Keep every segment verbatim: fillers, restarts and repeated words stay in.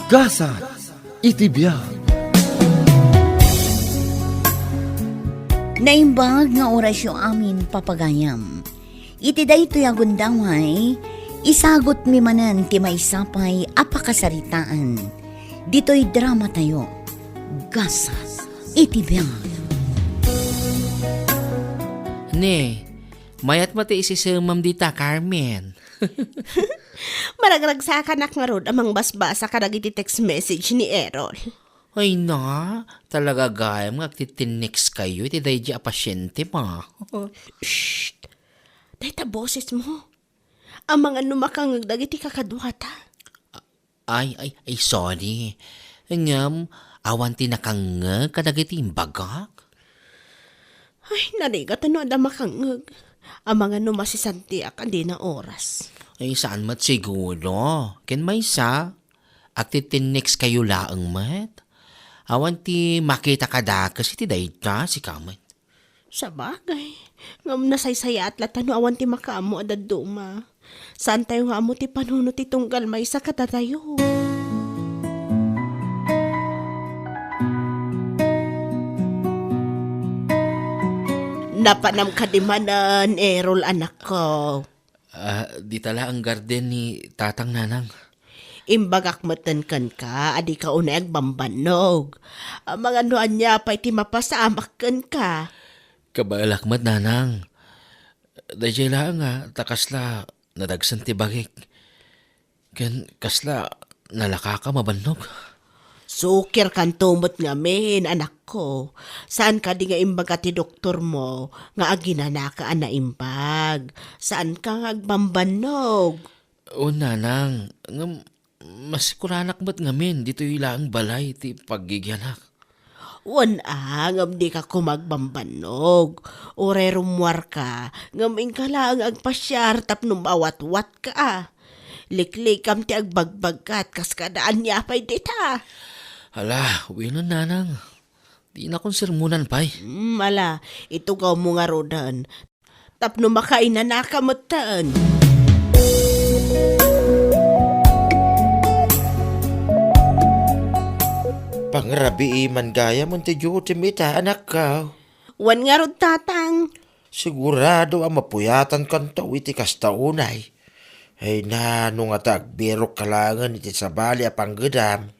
Gasat iti biag. Naimbag nga orasyo amin, papagayam. Iti daytoy a gundaway, isagutmi manen ti maysa pay a pakasaritaan. Ditoy dramatayo, Gasat iti biag. Ne, mayat met ti isisemam dita, Carmen. Maragragsakanak ngarud a mangbasbasa kadagiti text message ni Errol. Ay na, talaga gayam nga agtitinnext kayo iti daydi a pasyente, ma. Shh! Dayta boses mo. Amangan no makangngeg dagiti kakaduata. Ay, ay, ay, sorry. Ngem, awan ti nakangngeg kadagiti imbagak? Ay, narigat no adda makangngeg. Amangan no masisantiak a dina oras. Ay, saan met siguro? Ken maysa, agtitinnext kayo laeng met. Awan ti makita kadakes iti dayta, sika met. Sabagay, ngem nasaysayaat latta no awan ti makaammo a dadduma. Saantayo nga ammo ti panunot ti tunggal maysa kadatayo. Napanam kadi manen, Errol, anakko? Ah, dita laeng garden ni Tatang, Nanang. Imbagak metten kenka a dika unay agbambannog. Amangan no ania pay ti mapasamak kenka. Kabaelak met, Nanang. Daydiay laeng nga ta kasla nadagsen ti bagik. Ken kasla nalakaka mabannog. Sukirkanto met ngamin, anakko. Saan kadi nga imbaga ti doktor mo nga aginanaka a naimbag? Saan ka nga agbambannog? O, Nanang, ngem masikuranak met ngamin ditoy laeng balay ti paggigianak. Wen a, ngem dika koma agbambannog. Uray rummuarka, ngem inka laeng agpasiar tapno mawatwatka a. Liklikam ti agbagbagkat kas kada ania pay dita. Hala, wenno, Nanang. Dinakon sermonan pay. Hmm, ala, itugawmo ngaruden. Tapno makainanaka metten. Pangrabii man gayam ti duty mi ita, anakko. Wen ngarud, Tatang. Sigurado a mapuyatankanto iti kasta unay. Ay na, no ngata agbirokka laengen iti sabali a panggedam.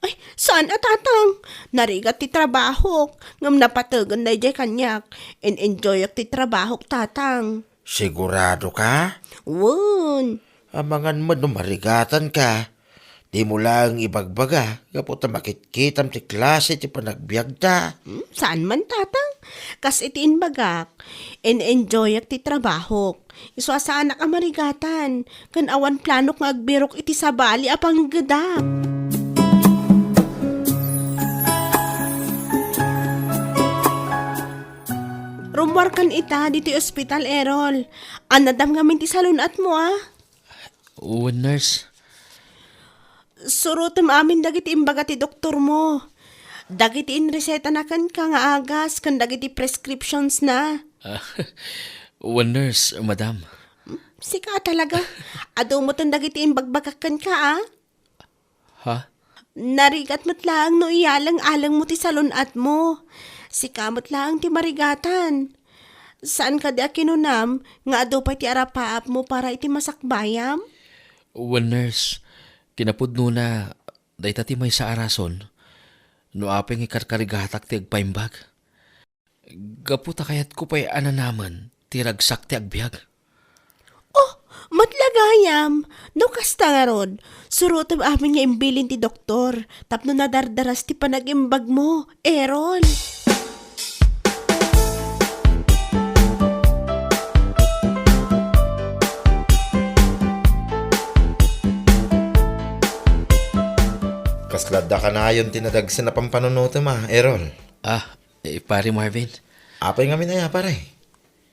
Ay, saan a, Tatang. Narigat ti trabahok, ngem napategen daydiay kaniak. In-enjoyak ti trabahok, Tatang. Sigurado ka? Wen. Amangan met no marigatanka. Dimo laeng ibagbaga gapu ta makitkitam ti klase ti panagbiagta. Hmm, saan man, Tatang. Kas iti imbagak, in-enjoyak ti trabahok. Isu a saanak a marigatan, ken awan planok nga agbirok iti sabali a panggedam. Rummuarkan ita ditoy ospital, Errol. Annadam ngamin ti salun-atmo, a? Wen, nurse. Surotem amin dagiti imbaga ti doktormo. Dagiti inresetana kenka nga agas ken dagiti prescriptionsna. Ah, wen, nurse, madam. Hmm, sika talaga. Adu metten dagiti imbagbagak kenka, a? Ha? Narigat met laeng no iyaleng-alengmo ti salun-atmo. Sika met laeng ti marigatan. Saan kadi a kinunam nga adu pay ti arapaapmo para iti masakbayam? Wen, nurse, kinapudnona, dayta ti maysa a rason no apay nga ikarkarigatak ti agpaimbag. Gapu ta kayatko pay a nanamen ti ragsak ti agbiag. Oh, met la gayam. No kasta ngarud, surotem amin nga imbilin ti doktor tapno nadardaras ti panagimbagmo, Errol. Kasla adda kanayon ti nadagsen a pampanunotem a, Errol? Ah, eh, Pare Marvin. Apay ngamin aya, pare?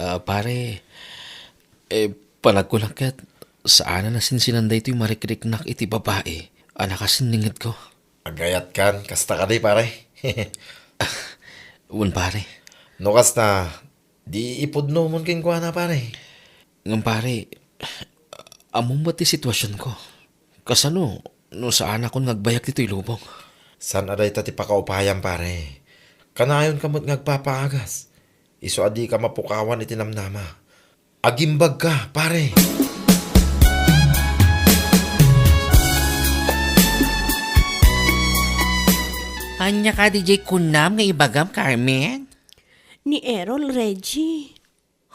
Ah, pare, eh, panagkunak ket, saanen a sinsinan daytoy marikriknak iti babai a nakasinningedko. Agayatkan, kasta kadi, pare? Wen, pare. No kasta, di ipudnomon kenkuana, pare. Ngem, pare, ammom met ti situasionko. Kasano, No saanakon nga agbayag ditoy lubong. Saan a dayta ti pakaupayam, pare. Kanayonka met nga agpapaagas. Isu a dika mapukawan iti namnama. Agimbagka, pare. Ania kadi jay kunam nga ibagam, Carmen? Ni Errol, Reggie.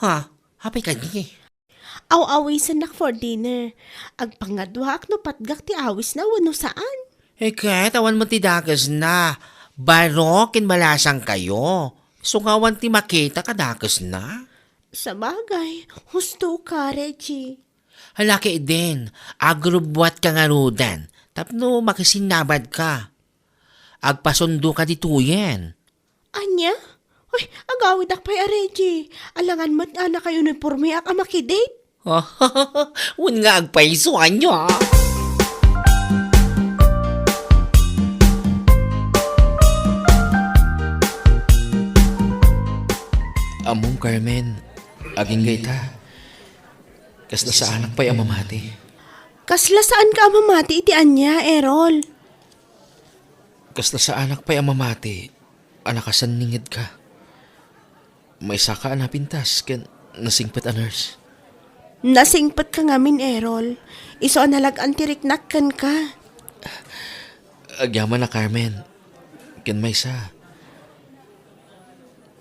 Ha? Apay kadi? Aw-awisennak for dinner. Agpangaduaak no patgak ti awisna wenno saan. Eh, ket awan met ti dakesna. Baro ken malasangkayo. Isu nga awan ti makita kadakesna. Sabagay, husto ka, Reggie. Hala ketdin, agrubbuatka ngaruden, tapno makisinnabadka. Agpasundoka ditoyen. Ania? Uy, agawidak pay a Reggie. Alangan met a naka-uniformeak a makidate. Wen nga agpayso, ania? Ammom, Carmen, agingga ita. Kasla saanak pay a mamati. Kasla saanka a mamati iti ania, Errol? Kasla saanak pay a mamati a nakasanningedka. Maysaka a napintas ken nasingpet a nurse. Nasingpetka ngamin, Errol. Isu a nalag-an ti riknak kenka. Agyaman a, Carmen. Ken maysa,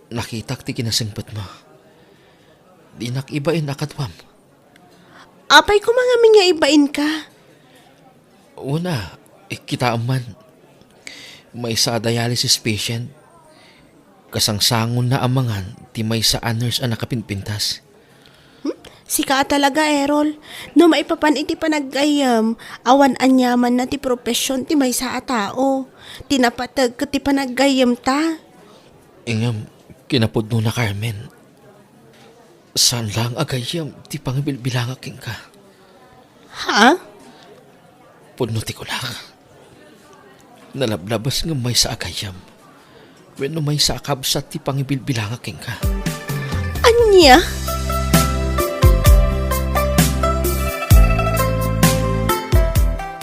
nakitak ti kinasingpetmo. Dinak ibain a kaduam. Apay koma ngamin nga ibainka? Una, eh, kitaem man. Maysa a dialysis patient. Kasangsangonna a mangan ti maysa a nurse a nakapinpintas. Hmm? Sika a talaga, Errol. No maipapan iti panaggayyem, awan aniamanna ti profession ti maysa a tao. Ti napateg ket ti panaggayyemta. Ngem, kinapudnona, Carmen. Saan laeng a gayyem ti pangibilbilangak kenka. Ha? Pudno ti kunak. Nalablabas nga maysa a gayyem wenno maysa a kabsat ti pangibilbilangak kenka. Ania?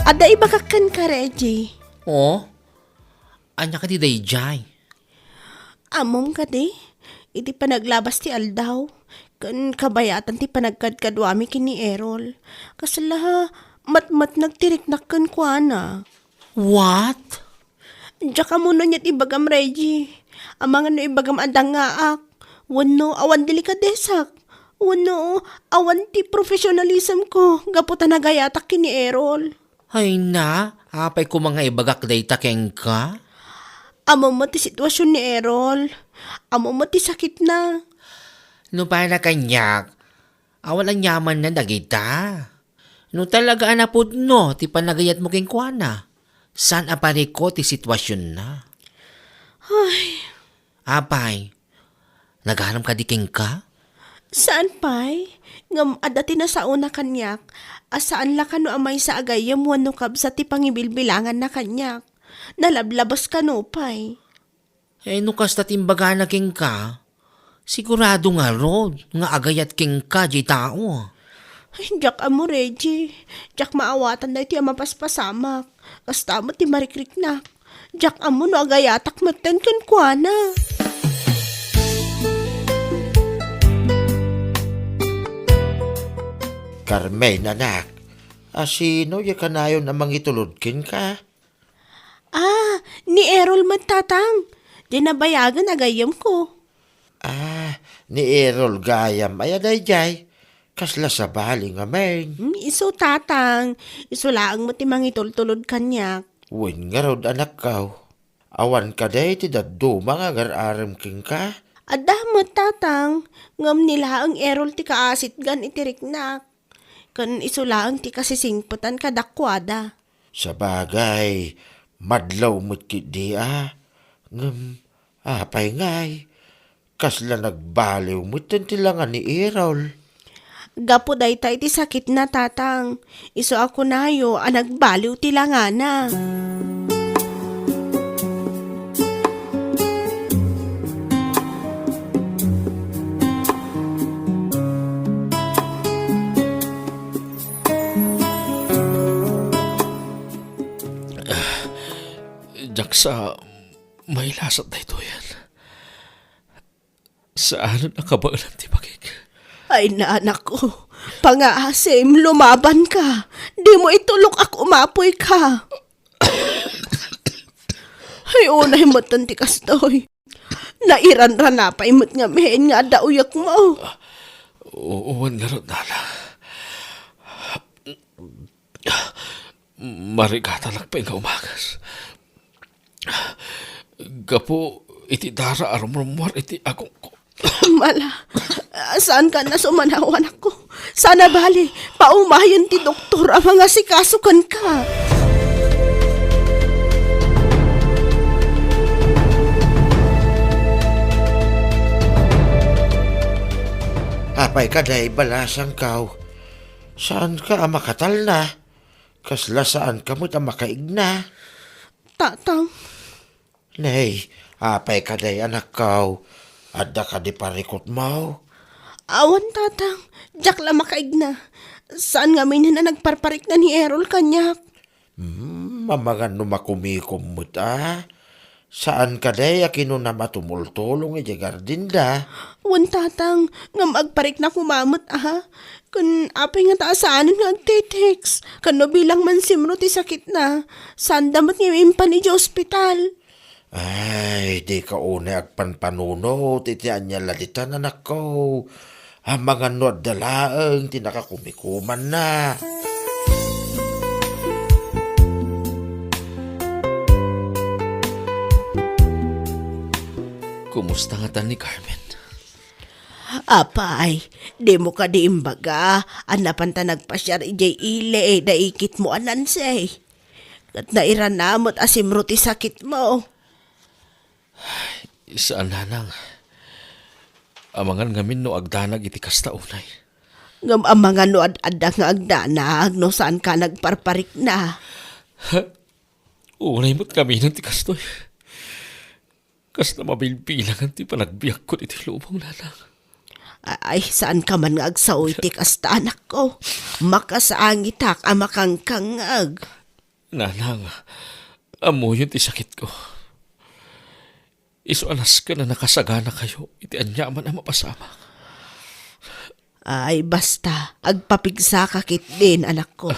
Adda ibagak kenka, Reggie. Oh? Ania kadi daydiay? Ammom kadi, iti panaglabas ti aldaw, ken kabayatan ti panagkadkaduami ken ni Errol, kasla matmatnag ti riknak kenkuana. What? Diak ammo no aniat ibagam, Reggie. Amangan no ibagam a dangaak, wenno awan delikadesak, wenno awan ti professionalism ko gapu ta nagayatak ken ni Errol. Ay na, apay koma nga ibagak dayta kenka? Ammom met ti sitwasion ni Errol. Ammom met ti sakitna. No para kaniak, awan aniamanna dagita. No talaga a napudno ti panagayatmo kenkuana, saan a parikut ti situasionna. Ay. Apay, nagaram kadi kenka? Saan pay, ngem adda ti nasaona kaniak, a saan la kano a maysa a gayyem wenno kabsat ti pangibilbilanganna kaniak. Nalablabas kano pay. Eh, no kasta ti imbagana kenka, sigurado ngarud nga agayat kenka diay tao. Ay, diak ammo, Reggie. Diak maawatan daytoy a mapaspasamak. Kasta met ti marikriknak. Diak ammo no agayatak metten kenkuana. Carmen, anak, a sino ya kanayon a mangitulod kenka? Ah, ni Errol met, Tatang. Diay nabayagen a gayyemko. Ah, ni Errol gayam aya daydiay? Kasla sabali ngamin. Hmm, isu, Tatang. Isu laeng met ti mangitultulod kaniak. Wen ngarud, anakko. Awan kadi ti dadduma nga agar-arem kenka? Adda met, Tatang. Ngem ni laeng Errol ti kaasitgan iti riknak. Ken isu laeng ti kasisingpetan kadakuada. Sabagay, madlaw met ketdi a. Ngem, apay ngay, kasla nagbaliw metten ti langa ni Errol. Gapu dayta iti sakitna, Tatang. Isu a kunayo a nagbaliw ti langana. Diak sa mailasat daytoyen. Saanen a kabaelan ti bagik. Ay, anakko, pangaasim, lumabanka. Dimo itulok a umapuyka. Ay, unay metten ti kastoy. Nairanrana pay met ngamin nga adda uyekmo. O-, wen ngarud, nanang. Marigatanak pay nga umagas. Gapu iti dara a rumrummuar iti agongko. Mala, saanka a sumanaw, anakko. Saan a bale, paumayen ti doktor a mangasikaso kenka. Apay kadi, balasangko? Saanka a makatalna? Kasla saanka met a makaigna? Tatang. Nay, apay kadi, anakko? Adda kadi parikutmo? Awan, Tatang. Diak la makaigna. Saan ngamin a nagparparikna ni Errol kaniak. Hmm, amangan no makumikom met a. Saan kadi a kinunam a tumultulong idiay gardenda? Wen, Tatang, ngem agparikna koma met a. Ken apay ngata a saanen nga agte-text? Ken no bilang man simro ti sakitna, saanda met nga impan idiay ospital. Ay, dika unay agpanpanunot iti ania la ditan, anakko. Amangan no adda laeng ti nakakumikumanna. Kumusta ngata ni Carmen? Apay, dimo kadi imbaga a napanta nagpasiar idiay ili da ikitmo a Nancy? Ket nairana met a simro ti sakitmo. Saan, nanang. Amangan ngamin no agdanag iti kasta unay. Ngem amangan no ad-adda nga agdanag no saanka nagparparikna. Unay met ngaminen ti kastoy. Kasla mabilbilangan ti panagbiagko iti lubong, nanang. A-, ay, saanka man nga agsao iti kasta, anakko. Makasangitak a makangkangngeg. Nanang, ammoyon ti sakitko. Isu a nasken a nakasaganakayo iti aniaman a mapasamak. Ay, basta, agpapigsaka ketdin, anakko.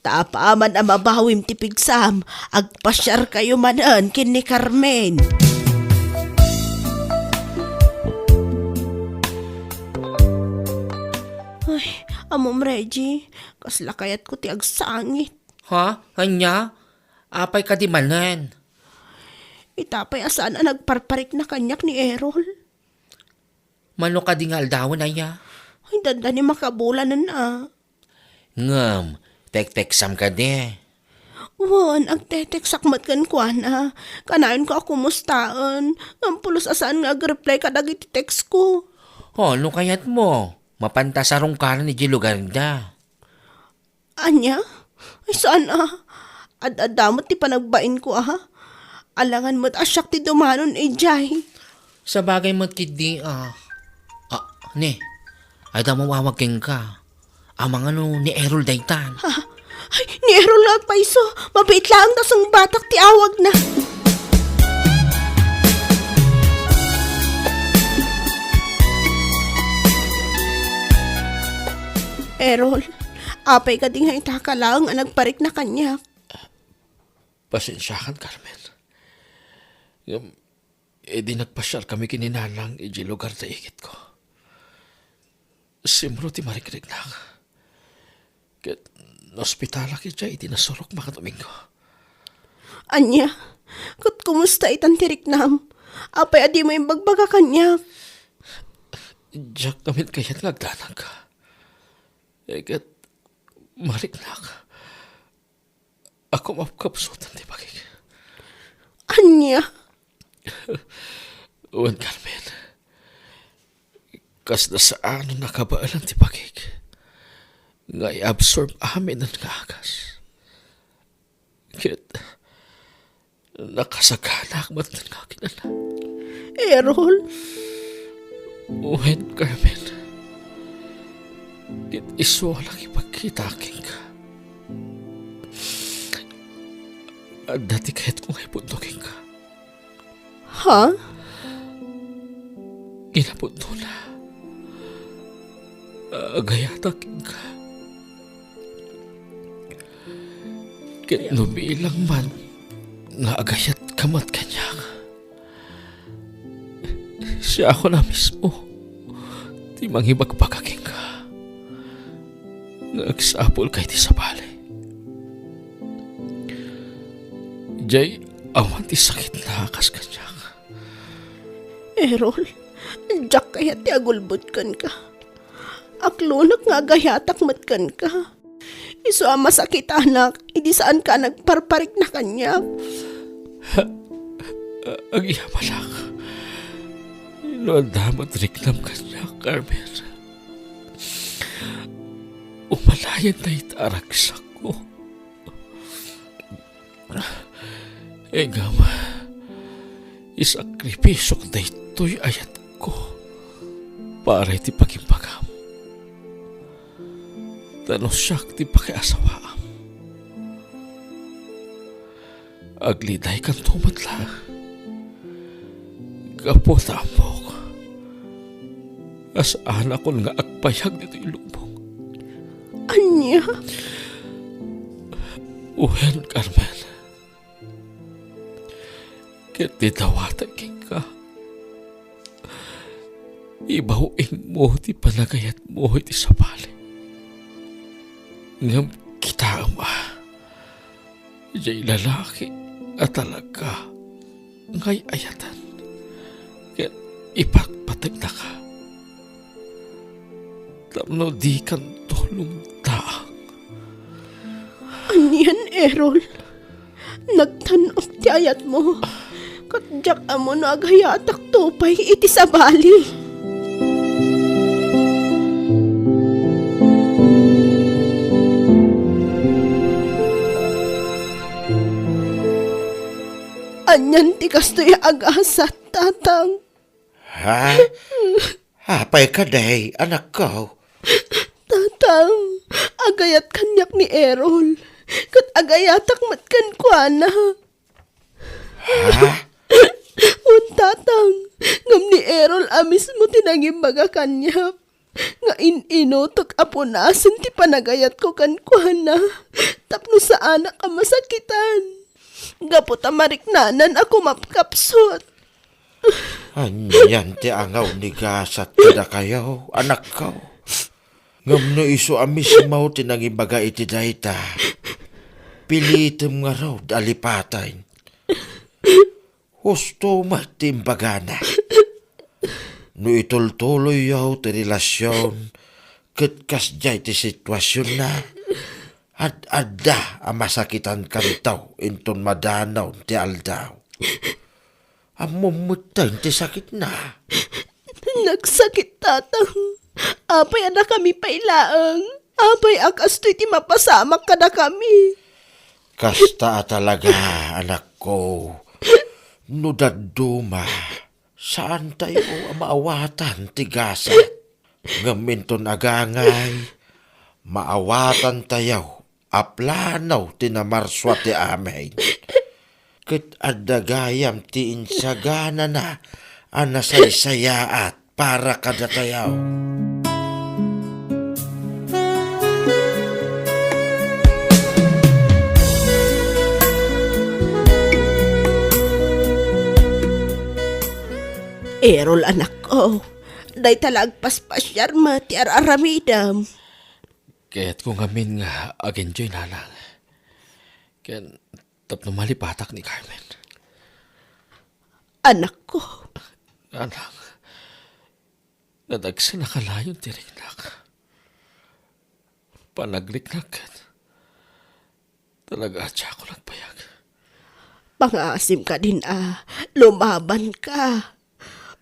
Ta apaman a mabawim ti pigsam, agpasiarkayo manen ken ni Carmen. Ay, ammom, Reggie, kasla kayatko ti agsangit. Ha? Ania? Apay kadi manen? Ita pay a saan a nagparparikna kaniak ni Errol. Mano kadi nga aldawen aya? Ay, dandani makabulanen a. Ngem, tekteksam kadi? Wen, agteteksak met kenkuana. Kanayonko a kumustaen. Ngem pulos a saan nga agreply kadagiti text ko. O, no kayatmo, mapanta sarungkaran idiay lugarda. Ania? Ay, saan a? Ad-adda met ti panagbainko, aha. Alangan met a siak ti dumanon idiay. Sabagay met ketdi, a. A, ne, adda umawag kenka. Amangan no ni Errol daytan. Ha? Ay, ni Errol nga agpayso. Mabiit laeng ta sungbatak ti awagna. Errol, apay kadi nga ita ka laeng a nagparikna kaniak? Pasensiakan, Carmen. Ngem, idi nagpasiarkami ken ni Nanang idiay lugar ti ikitko, simro ti marikriknak. Ket naospitalak idiay iti nasurok makadomingo. Ania? Ket kumusta itan ti riknam? Apay a dimo imbagbaga kaniak? Diak ngamin kayat nga agdanag. Ket mariknak a kumapkapsutan ti bagik. Ania? Wen, Carmen, kasla saanen a kabaelan ti bagik nga i-absorb aminen nga agas. Ket nakasaganak met nga akinala. Errol? Wen, Carmen. Ket isu a nakipagkita kenka. Adda ti kayatko nga ipudno kenka. Ha? Kinapudnona, agayatak kenka. Ket no bilang man nga agayatka met kaniak, siakon a mismo ti mangibagbaga kenka nga agsapulka iti sabali. Diay awan ti sakitna a kas kaniak. Errol, diak kayat ti agulbod kenka. Aklonak nga agayatak met kenka. Isu a masakitanak idi saanka a nagparparikna kaniak. Agyamanak. No adda met riknam kaniak, Carmen, umalayen dayta a ragsakko. Ngem isakripisiok daytoy a ayatko para iti pagimbagam. Ta no siak ti pakiasawaam, aglidaykanto met la. Gapu ta ammok a saanakon nga agpayag ditoy lubong. Ania? Wen, Carmen. Ket ti dawatek kenka, ibaw-ingmo ti panagayatmo iti sabali. Ngem kitaem a, diay lalaki a talaga nga ay-ayatan ket ipatpategnaka tapno dikanto lumtaang. Anian, Errol? Nagtan-ok ti ayatmo. Ket diak ammo no agayatakto pay iti sabali. Anian ti kastoy a agasat, Tatang? Ha? Apay kadi, anakko? Tatang, agayat kaniak ni Errol, ket agayatak met kenkuana. Ha? Wen, Tatang, ngem ni Errol a mismo ti nangimbaga kaniak nga in-inutok a punasen ti panagayatko kenkuana tapno saanak a masakitan gapu ta mariknanan a kumapkapsut. Anian ti angaw ni gasat kadakayo, anakko? Ngem no isu a mismo ti nangibaga iti dayta, pilitem ngarud a lipaten. Husto met ti imbagana. No itultuloyyo ti relasion ket kasdiay ti situasionna, ad-adda a masakitankanto inton madanon ti aldaw. Ammom metten ti sakitna. Nagsakit, Tatang. Apay a dakami pay laeng? Apay a kastoy ti mapasamak kadakami? Kasta a talaga, anakko. No dadduma, saantayo a maawatan ti gasat. Ngem inton agangay, maawatantayo a plano ti namarsua ti amin. Ket adda gayam ti insaganana a nasaysayaat para kadatayo. Errol, anakko, dayta la agpaspasiar met ti ar-aramidem. Kayatko ngamin nga ag-enjoy, nanang. Ken tapno malipatak ni Carmen. Anakko. Nanang, nadagsen a kanayon ti riknak. Panagriknak ket talaga a diakon agpayag. Pangaasim kadin a lumabanka.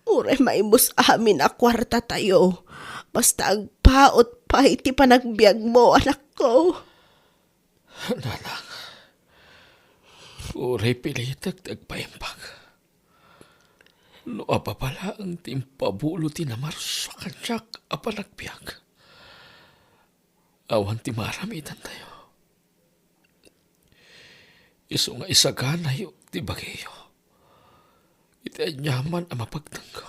Uray maibus amin a kuartatayo, basta agpaut pay ti panagbiagmo, anakko. Nanang, uray pilitek ti agpaimbag. No apapa laeng ti impabulo ti namarsua kaniak a panagbiag, awan ti maaramidantayo. Isu nga isaganayo ti bagiyo iti aniaman a mapagtengko.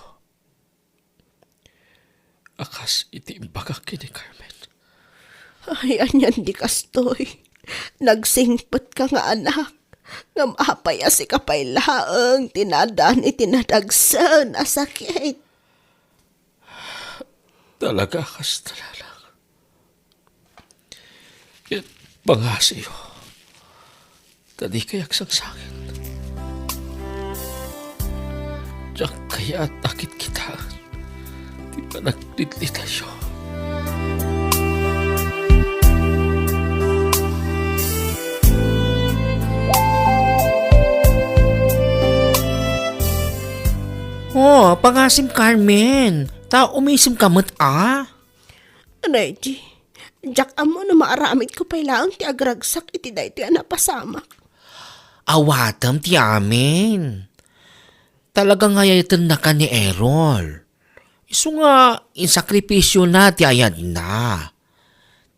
A kas iti imbagak ken ni Carmen. Ay, anian di kastoy? Nagsingpet ka nga anak, ngem apay a sika pay laeng ti naadan iti nadagsen a sakit? Talaga, kasta laeng. Ket pangasiyo, ta dikay agsangsangit. Diak kayat a kitkitaen ti panagdidlitayo. Oh, pangasim, Carmen. Ta umisim ka met, a? Reggie, diak ammo no maaramidko pay laeng ti agragsak iti daytoy a napasamak. Awatem ti amin. Talaga nga ayatennaka ni Errol. Isu nga insakripisiona ti ayatna.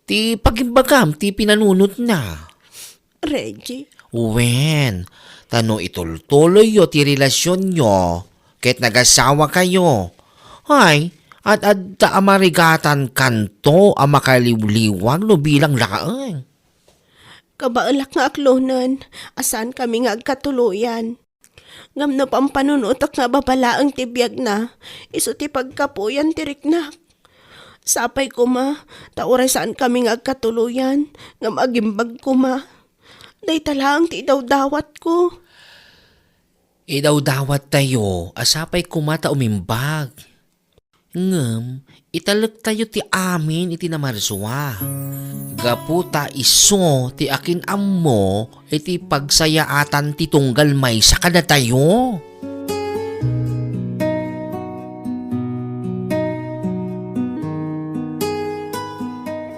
Ti pagimbagam ti pinanunotna. Reggie. Wen, ta no itultuloyyo ti relasionyo ket nagasawakayo, ay, ad-adda a marigatankanto a makaliwliwag no bilang laeng. Kabaelak nga aklonen a saankami nga agkatuloyan. Ngem no pampanunotek nga babalaeng ti biagna, isu ti pagkapuyan ti riknak. Sapay koma, ta uray saankami nga agkatuloyan, ngem agimbag koma. Dayta laeng ti idawdawatko. Idawdawattayo a sapay koma ta umimbag. Ngem italektayo ti amin iti namarsua, gapu ta isu ti akin-ammo iti pagsayaatan ti tunggal maysa kadatayo.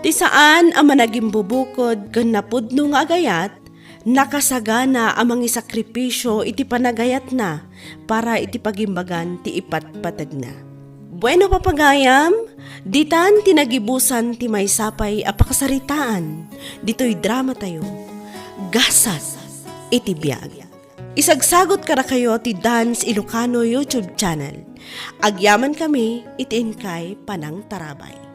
Ti saan a managimbubukod ken napudno nga agayat, nakasagana a mangisakripisio iti panagayatna para iti pagimbagan ti ipatpategna. Bueno, papagayam, ditan ti nagibusan ti maysa pay a pakasaritaan ditoy dramatayo, Gasat iti Biag. Isagsagut kadakayo ti Dance Ilocano YouTube channel. Agyamankami iti inkay panangtarabay.